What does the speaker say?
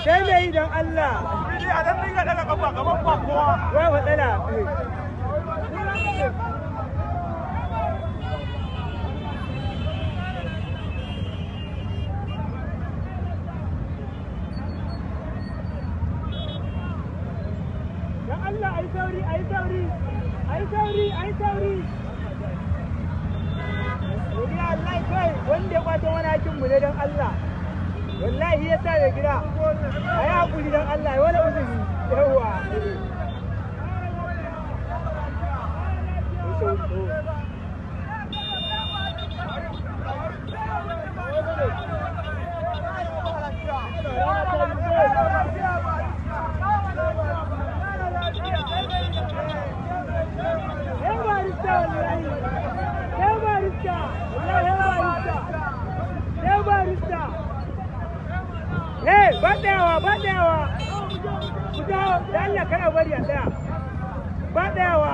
Sai me yi don Allah. A dan dinga daga kafa gaban ba kowa. Ba matsala. Don Allah ayi sauri, ayi sauri, ayi sauri, ayi sauri. Godiya Allah kai wanda ya kwato mana hakkin mu ne don Allah. Wallahi ya sa da gida. Ayi hakuri don Allah, ya wani uzuri. Yawwa. Hey barista wallahi. Hey barista. Wallahi hey barista. Hey barista. Hey, ba tsayawa, ba tsayawa. Ku dawo, da Allah kana bari a tsaya. Ba tsayawa.